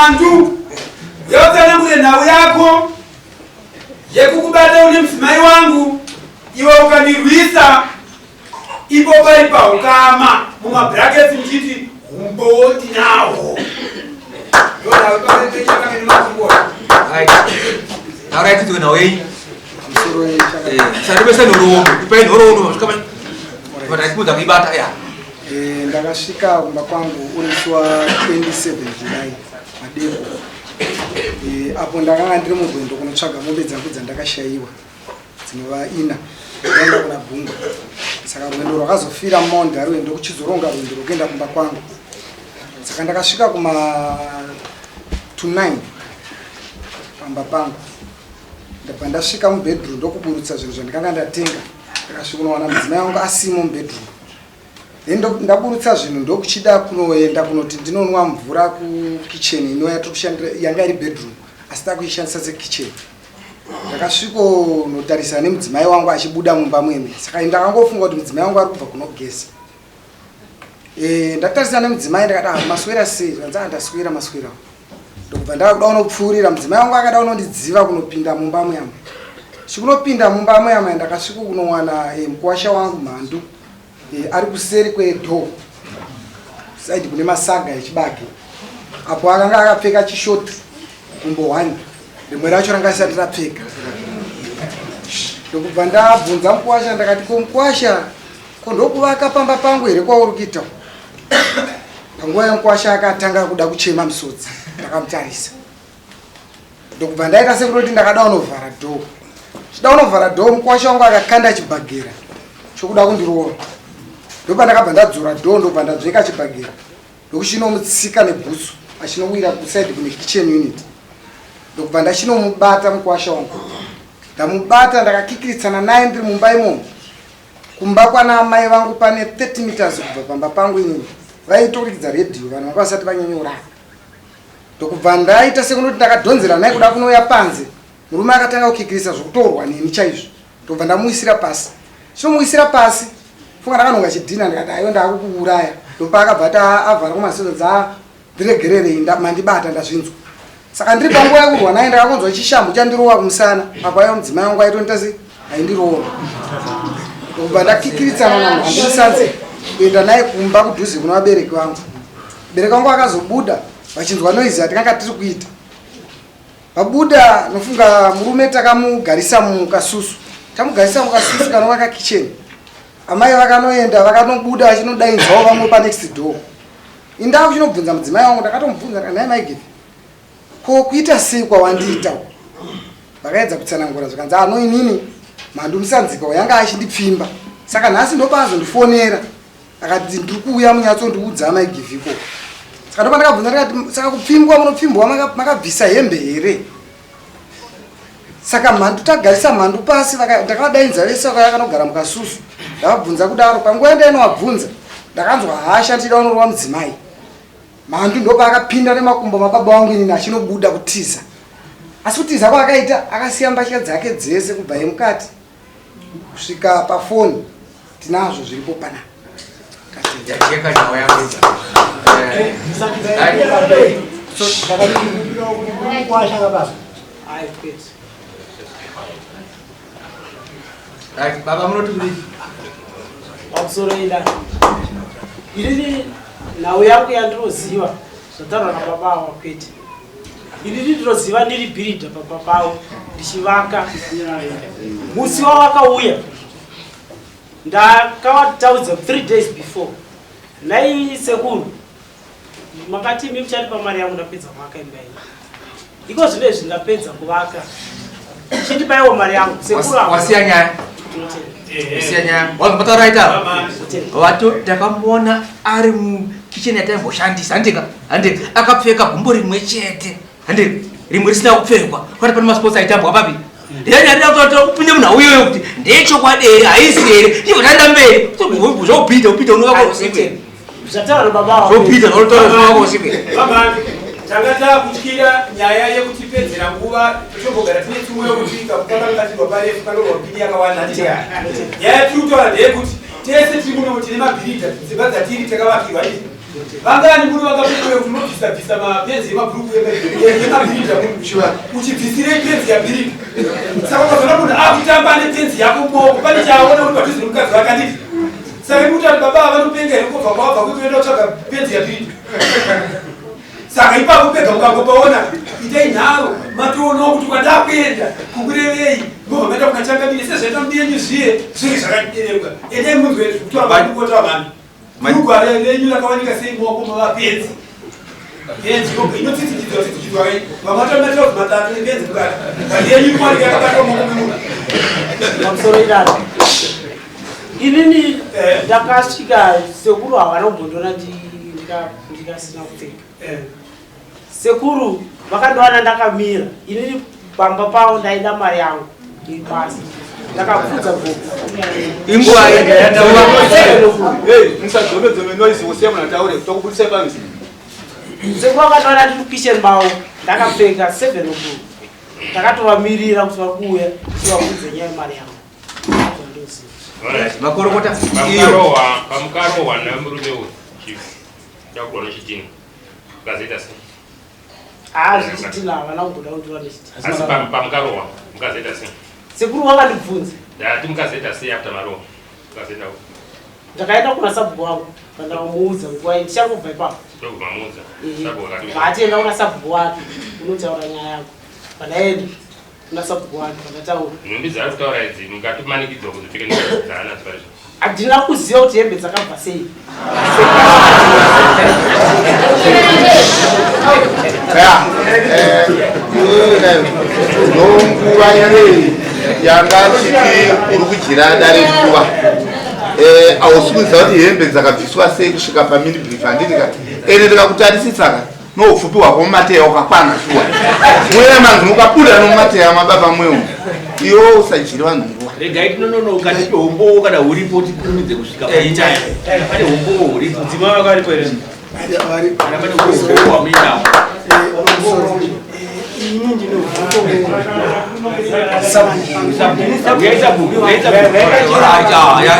Mhandu, yotsanangure nhau yako yekukubata une mudzimai wangu, iwe ukandirwisa ipo pari paukama mumabrackets muchiti humbowo ndinahwo. Taurai tidzwe nhau yenyu. Musandipese nhoroondo, ipai nhoroondo svika patachipudza kuibata ya. Ndakasvika kumba kwangu uri musi wa 27 July madeko. Apo ndakanga ndiri murwendo kunotsvaga mombe dzangu dzandakashayiwa dzinova ina, ndaenda kuna Gungwa. Saka rwendo rwakazofira Mount Darwin, ndokuchizoronga rwendo rwekuenda kumba kwangu. Saka ndakasvika kuma to 9 pamba pangu, ndabva ndasvika mubedroom ndokuburutsa zvinhu zvandikanga ndatenga. Ndakasvika kunowana mudzimai wangu asimo mubedroom. Then ndaburutsa zvinhu ndokuchida kunoenda kunoti ndinonwa mvura kukitchen inova yatiri yanga iri bedroom asi takuishandisa sekitchen. Ndakasvikonotarisa nemudzimai wangu achibuda mumba mweme, saka ndakangofunga kuti mudzimai wangu ari kubva kunogeza. Ndatarisa nemudzimai ndakati, ah, maswera sei? Zvanzi, ah, ndaswera maswera. Ndokubva ndava kuda kunopfuurira, mudzimai wangu akada kunondidziva kunopinda mumba muyama. Chikunopinda mumba muyama ndakasvika kunowana mukuwasha wangu Mhandu ari kuseri kwedoor side kune masaga echibage, apo akanga akapfeka chishoti gumbo 1, rimwe racho ranga risati rapfeka. Ndokubva ndabvunza mukuwasha ndakati, ko mukuwasha, ko ndokuvaka pamba pangu here kwauri kuita? Panguva yemukuwasha akatanga kuda kuchema misodzi, ndakamutarisa ndokubva ndaita sekutoti ndakada kunovhara door. Chida kunovhara door, mukuwasha wangu akakanda chibhagera chokuda kundirova. Ndopandakabva ndadzora door, ndobva ndadzveka chibhagera ndokuchinomutsika nebhutsu achinowira kuside kune kitchen unit. Ndokubva ndachinomubata mukuwasha wangu, ndamubata ndakakikiritsana naye ndiri mumba imomo. Kumba kwana amai vangu pane 30 meters kubva pamba pangu inini, vaitoridza redhiyo, vanhu vanga vasati vanyanyorara. Ndokubva ndaita sekunoti ndakadhonzera naye kuda kunouya panze. Murume akatanga kukikirisa zvokutorwa neni chaizvo, ndobva ndamuisira pasi. Chinomuisira pasi, funga ndakanonga chidhina, ndikati aiwa, ndakukuuraya. Ndopaakabva ati avhara kumaziso dza ndiregererei, mandibata ndazvinzwa. Saka ndiri panguva yekurwa naye ndakakonzwa chishambu chandirova kumusana, apo aiwa mudzimai wangu aitonita sei, aindirova. Ndokubva ndakikiritsana naMhandusanze kuenda naye kumba kudhuze kuna vabereki vangu. Vabereki vangu vakazobuda vachinzwa noise yatikanga tiri kuita. Vabuda nofunga murume takamugarisa mukasusu, tamugarisa mukasusu kanova kakicheni. Amai vakanoenda vakanobuda vachinodainzawo vamwe panext door. Indaa kuchinobvunza mudzimai wangu, ndakatomubvunza ndikati, nhai Maigithi, ko kuita sei kwawandiita uku? Vakaedza kutsanangura zvikanzi, ano inini Mhandu Musanzika yanga achindipfimba, saka nhasi ndopaazondifonera akati ndiri kuuya munyatsondiudza amai Givhiko. Saka ndopandakabvunza ndikati, saka kupfimbwa munopfimbwa makabvisa hembe here? Saka Mhandu tagarisa Mhandu pasi, ndakavadainza vese vakauya vakanogara mukasusu. Ndavabvunza kudaro, panguva yandainovabvunza ndakanzwa hasha ndichida kunorova mudzimai. Mhandu ndopaakapinda nemakumbo mababa vangu inini achinobuda kutiza, asi kutiza kwaakaita akasiya mbatya dzake dzese kubva yemukati kusvika pafoni. Tinazvo zviripo panapa. Yajeka nhau yako. Right, baba munoti kudii? Pamusoro ida inini nhau yangu yandinoziva zvataurwa nababa ava kwete. Inini ndinoziva ndiri bhiridha pamba pavo ndichivaka. Musi wavakauya ndakavataudza 3 days before, nai sekuru, makati imi muchatipa mari yangu ndapedza kuvaka imba iyi. Iko zvino izvi ndapedza kuvaka, chindipaiwo mari yangu sekuru ava. Wasiya nyaya. Wasiya nyaya. Wazobata right apa. Wato takamuona ari mukitchen yataimboshandisa. Handika, handika. Akapfeka gumbo rimwe chete. Handika. Rimwe risina kupfekwa. Kwati pane masports aitambwa papi. Yani arida kutaura upinde munhu auyoyo kuti ndechokwadi here haisi here. Ivo taenda mberi. Zvopita upita unovaka usiku. Zvataura baba ava. Zvopita zvinotaura zvinovaka usiku. Baba, tanga takutyira nyaya yekutipedzera nguva, totombogara tine tsumo yokuti kakukangatirwa parefu kanorwa mbiri yakawanda. Handiti nyaya yatiri kutaura ndeyekuti tese tiri muno tine mabhiridha, dzimba dzatiri takavakirwa, handiti? Vangani muri vakapfeka kuti munobvisa bvisa mapenzi emabhuruku emabhiridha uchibvisirei penzi yabhiridha saka ukazoona munhu akutamba nepenzi yako mumaoko pane chaaona uri padhuze nemukadzi wake anditi saka ikuti ati baba vanopenga here kobva kwabva kuti uenda kutsvaga penzi yabhiridha saka ipapo pega mukangopaona itai nharo matoonawo kuti kwandakuenda kukurevei mobva maenda kuna changamire sezvaita mudiyenyu zviye zvinge zvakadereruka endai munzwe zvikutora vanhu vanhu Bhurugwa renyu rakawanika sei mumaoko mavapenzi? Penzi yoga inotsitsikidzwa tsitsikidzwa kai. Vamwe vatori matrouse matatu nepenzi mukati. But yenyu iri kuwanika yakabatwa mumaoko memunhu. Pamusoro idaro. Inini ndakasvika sekuru havana kumbondiona ndikasina kupfeka. Sekuru vakandiwana ndakamira inini pamba pavo ndaida mari yangu iri pasi ndakabvunza gogo inguva musadzomedzome noise wosiya munhu ataure tokubudisai panze. Sekuru vakandiwana ndiri kukitchen mavo ndakapfeka 7 o'clock takatovamirira kuti vari kuuya tivabvunze nyaya yemari yangu. Makorokota. Pamukarohwa nemurume uyu chief chakugona chidini mukazoita sei? Haa zvechitina havana kumboda kundiwa nechitina. Asi pamukarohwa mukazoita sei? Sekuru wakandibvunza. Ndati mukazoita sei after marohwa? Mukazoita Ndakaenda kuna sabhuku wangu pandakamuudza nguva iyi ndichangobva ipapo. Ndokubva mamuudza. Sabhuku akati Vaati enda kuna sabhuku wake unotaura nyaya yako. Pandaenda kuna sabhuku wake pandataura. Nhumbi dzaari kutaura idzi mukatomanikidzwa kuzipfeka nekuti dzaanadzo pari zvino. Handina kuziva kuti hembe dzakabva sei. Ndonguva iyeyi yanga chiti uri kudyira dare nguva hausi kuziva kuti hembe dzakabviswa sei kusvika pamini brief handiti ka ende ndikakutarisisa ka noupfupi hwako mumateya wakakwana shuwa mweya manzi mukabuda nomumateya mababa mweu iwo usadyire vanhu nguva. Regai tinononoka, tipe umbowo kana huripo tikurumidze kusvika pane umbowo huripo. Mudzimai wako aripo here? Kana pane umbowo hwamuinawo. Ini ndine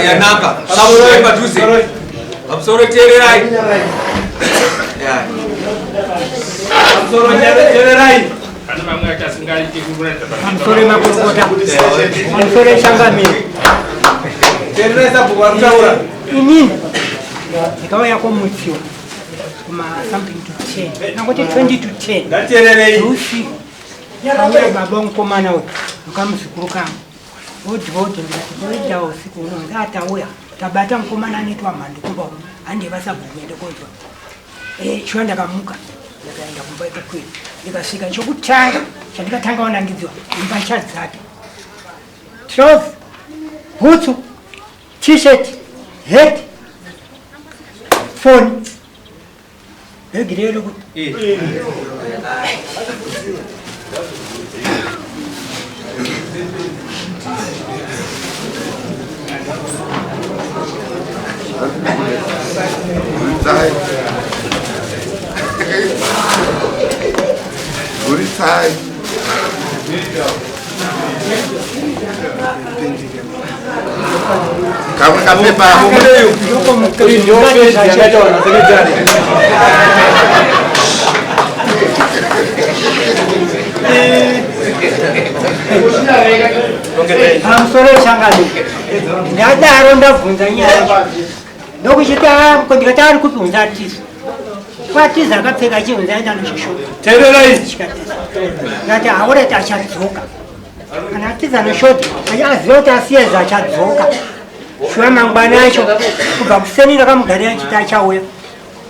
Yanaka pamusoro padhuze pamusoro teererai pamusoro teererai. Pane mamwe acho asingaiti kuratidza. Pamusoro makurukota, pamusoro echangamire. Teererai sabhuku vari kutaura. Inini ndikauya komutsiwa kuma something to 10 nangoti 20 to 10. Ngatiteererei. Usiku auya baba mukomana uyu mukamuzukuru kangu odhi ndikati koita usiku uno ngatauya tabata mukomana anoitwa mhandu kumba uno hande vasabhuku ende kozwa. Chiwa ndakamuka ndakaenda kumba ikokwira ndikasvika chokutanga chandikatanga wanangidziwa mbatya dzake trouser bhutsu t-shirt hat phone bhegi rero kuti Buritsai. Buritsai. Kamwe kapepa ako. Yakaitaura nasekretary. Pamusoro echangamire ndadaro ndabvunza nyaya ndokuchiti ko ndikati ari kupi unzi atiza kwatiza akapfeka chihunzi aenda nochishoka. Teererai. Ndati haureti achadzoka kana atiza neshoti aziva kuti asiyeza achadzoka shuwa mangwana acho kubva kuseni ndakamugarira nchiti achauya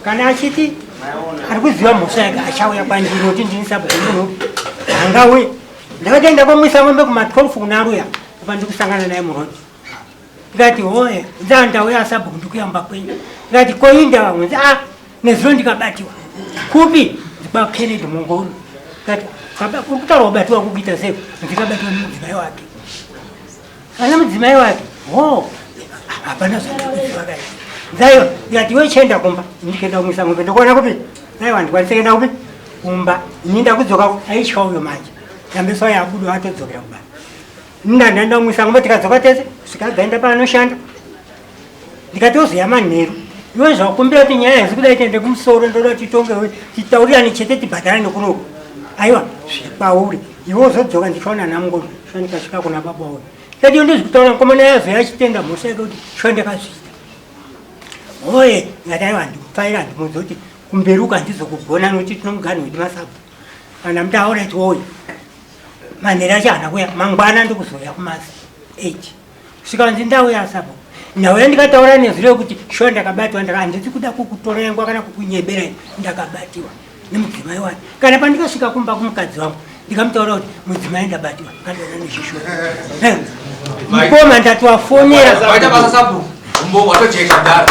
kana achiti ari kuziva mhosva yake achauya kwandiri nokuti ndini sabhuku munhu hangauye. Ndakatoenda komwisa ng'ombe kuma 12 kuna ruya apa ndikusangana naye murodhi ndikati hoye nzaa ndauya sabhuku ndikuyamba kwenyu ndikati koinda vamwe nzi a nezuro ndikabatiwa kupi kwa Kennedy Mongolo ndikati uri kutaura kubatiwa kukuita sei ndikabatiwa nemudzimai wake ana mudzimai wake ho hapana zvandikuziva kai nzaiwa ndikati iwe chienda kumba ndikaenda kumwisa ng'ombe ndikuona kupi naiwa ndikwanise kuenda kupi kumba ini ndakudzoka aitya uyo manje yambeswa yabudo atodzokera kumba ndandaenda kumwisa ng'ombe tikadzoka tese svika gaenda paanoshanda ndikati ozoya manheru. Iwe zvakumbira kuti nyaya haisi kuda itiende kumusoro ndoda titonge titaurirane chete tibhadharane kunoku. Aiwa zviri kwauri. Iwe uzodzoka ndichaona namungono shuwa ndikasvika kuna baba uyu. Ndati ndozvikutaura mukomana yazoya achitenda mhosva yake kuti shuwa ndakazviita. Oye ndikati aiwa handikupfaira handimuudza kuti kumberi uku handizokugona nokuti tinomuganhu wedu masabhu. Kana mutaura iti oye manheru acho haana kuya mangwana ndikuzouya kumasi 8 kusvika nzi ndauya sabhuku ndauya ndikataura nezwi rekuti shuwa ndakabatwa ndaka handisi kuda kukutorengwa kana kukunyebera ndakabatiwa nemudzimai wani kana pandikasvika kumba kumukadzi wangu ndikamutaura kuti mudzimai ndabatiwa kandona nechishuwa mukoma ndatoafonera Waita basa sabhuku umbo watojeka kudaro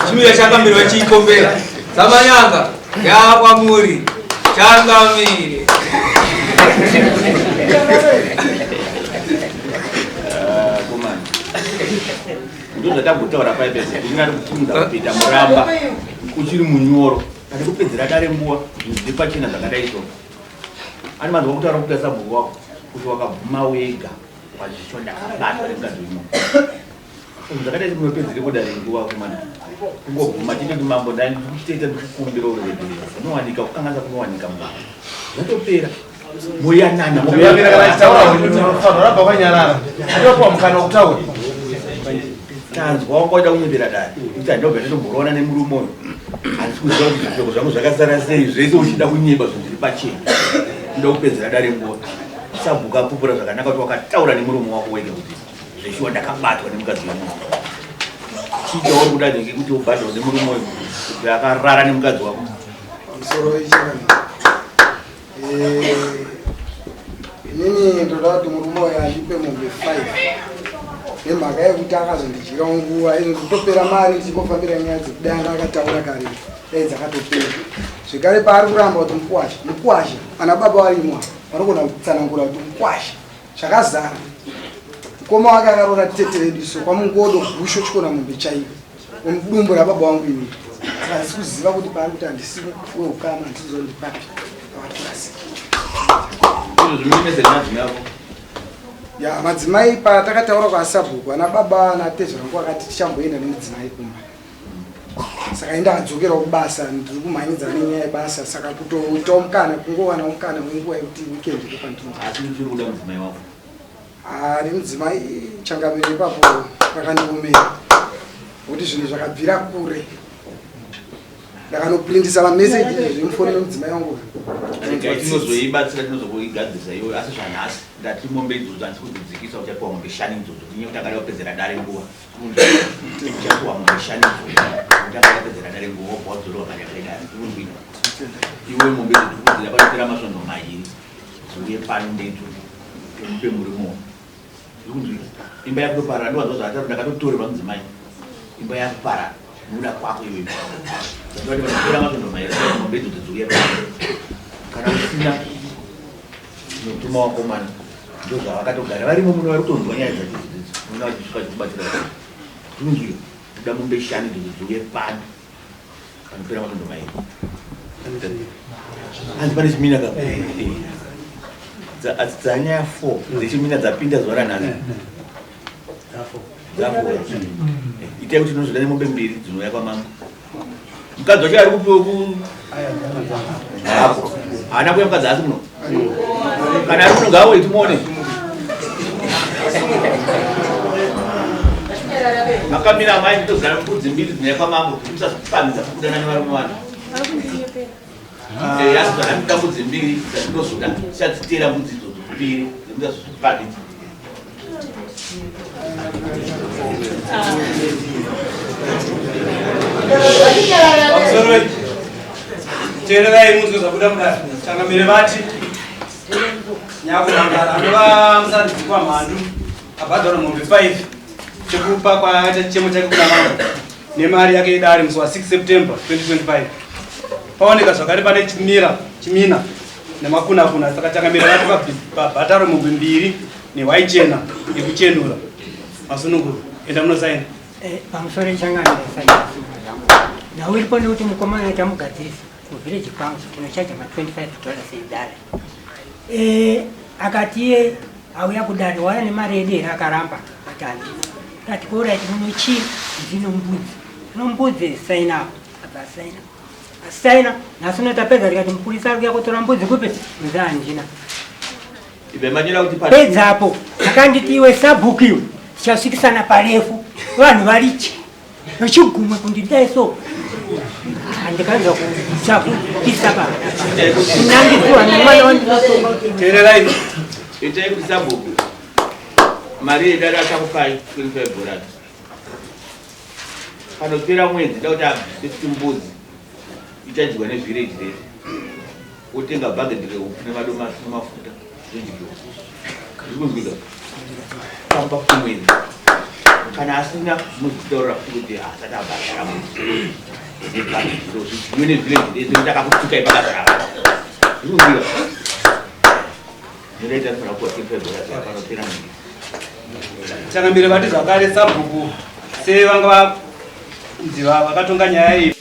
chimira changamire vachikombera samanyanga yakwamuri changamire Ndozvatambotaura pai pese kuti ndari kutimudza kupinda muramba uchiri munyoro pane kupedzera dare nguva zvinhu zviri pachena zvakadai so ani manzwa kutaura kuita sabhuku wako kuti wakabvuma wega wazvicho ndakabatwa nemukadzi wemo zvinhu zvakadai munopedzere kudare nguva kumana kungobvuma chete kuti mambo ndandikuchitoita ndikukumbira uregerera kunowanika kukanganisa kunowanika muvanhu zvatopera moyanana ramba wakanyarara atopuwa mukana wekutaura tanzwa wanga waida kunyembera dare kuti handobva ndatomborowana nemurume uyu handisi kuziva kuti zvipfeko zvangu zvakasara sei zvese uchida kunyeba zvinhu zviri pachena uda kupedzera dare nguva sabhuka apupura zvakanaka kuti wakataura nemurume wako wega kuti zveshuwa ndakabatwa nemukadzi wemunhu chii chauri kuda ngekuti ubhadharwa nemurume uyu kuti akarara nemukadzi wako Pamusoro wechinhu. Eh, inini ndoda kuti murume uyu andipe mombe 5 nemhaka yekuti akazondidyira nguva izvo kutopera mari ndichingofambira nyaya dzekuti anga akataura kare dai dzakatopera zvekare paari kuramba kuti mukwasha mukwasha ana baba varimo vanogona kutsanangura kuti mukwasha zvakazara mukoma wake akaroora tete vedu so kwamungodo gusho chikona mombe chaiyo mudumbu rababa wangu ini saka handisi kuziva kuti paari kuti handisi weukama handisizo ndipapi ya madzimai patakataura kwasabhuku ana baba natezvara vangu vakati tichamboenda nemudzimai kumba saka ini ndakadzokerawo kubasa ndiri kumhanyidzana nenyaya yebasa saka kutoitawo mukana kungowanawo mukana wenguva yekuti weekend ndopandinoasi uchiri kuda mudzimai wako Ah, nemudzimai changamire ipapo pakandiomera nokuti zvinhu zvakabvira kure ndakanoprintisa mameseji zvemufoni memudzimai wangu tinozoibatsira tinozokuigadzirisa iyoyo asi zvanhasi ndati mombe idzodzo handisi kudzidzikisa uchapiwa mombe shanu idzodzo tinye kuti akada kupedzera dare nguva uchapiwa mombe shanu idzodzo kuti akada kupedzera dare nguva wobva wadzorerwa mari yakaidari iwe mombe idzodzo kudzira panopera masvondo mairi Uye pano ndetu mupe murume uyu. Imba yakutoparara ndiwanzwa zvaataura ndakatotorerwa mudzimai. Imba yakuparara nokuda kwako iwewe. Ndati panopera masvondo mairi mombe idzodzo dziuye pano. Kana usina tinotuma wakomana ndozvavakatogara varimo muno vari kutonzwa nyaya dzacho idzodzo muno vachisvika vachikubatsira tinonzwira kuda mombe shanu idzodzo dziuye pano Panopera matondo mairi. Hanzi pane chimina ka. Dzanyaya 4 dzechimina dzapinda zuva ranhasi. Dza 4. Itai kuti tinozoda nemombe mbiri dzinouya kwamambo. Mukadzi wacho ari kupiwa ku haana kuya mukadzi asi muno. Kana ari muno ngaauye timuone. Makamira amai nditozara mbudzi mbiri dzinouya kwamambo kuti musazopamhidza kudana nevarume vanhu. Eh, asi zvandinoda mbudzi mbiri dzandinozoda tichadziteera mbudzi idzodzo mbiri musazopamhidza. Teererai munzwe zvabuda mudare. Changamire vati nyakumangara anova musaridzi kwaMhandu abhadhara mombe 5 chekupa kwaaita chichemo chake kuna mambo nemari yake yedare musi wa 6 September 2025. Paoneka zvakare pane chimira chimina nemakunakuna saka changamire vati pabhadharo mombe mbiri nehwai chena yekuchenura masununguro enda munosaina. Eh, pamusoro changamire nhau iripo ndekuti mukomana tamugadzirisa kuvillage kwangu tinochaja ma 25 dollars edare eh, akati iye auya kudare waya nemari yedu here akaramba akati handina tati koraiti muno chii ndino mbudzi Nombudzi saina apa. Abva asaina. Asaina nhasi uno tapedza tikati mupurisa ari kuya kotora mbudzi kupi? Mbudzi handina. Ibva manyora kuti pa Pedzapo akanditi iwe sabhuku iwe tichasvikisana parefu vanhu varichi vechigumwe kundidai so handikanzwa kuchakupisa pa kunangidziwa nemwana wandinotonga kuti Teererai. Itai kuti sabhuku mari yedare achakupai 25 dollars. Panopera mwedzi da kuti abvise kuti mbudzi ichadyiwa nevillage rese. Wotenga bhagedhi reupfu nemadomasi nemafuta zvodyiwa. Zviri kunzwika? Famba kumwedzi. Kana asina muzvitaurira futi kuti asati abhadhara mwedzi. Nebhagedhi iro zvidyiwe nevillage rese nekuti akakutukai pakazara. Zviri kunzwika? Zvinoita anofanira kupiwa 25 dollars panopera mwedzi. Changamire vati zvakare sabhuku sevanga vanzi vakatonga nyaya iyi.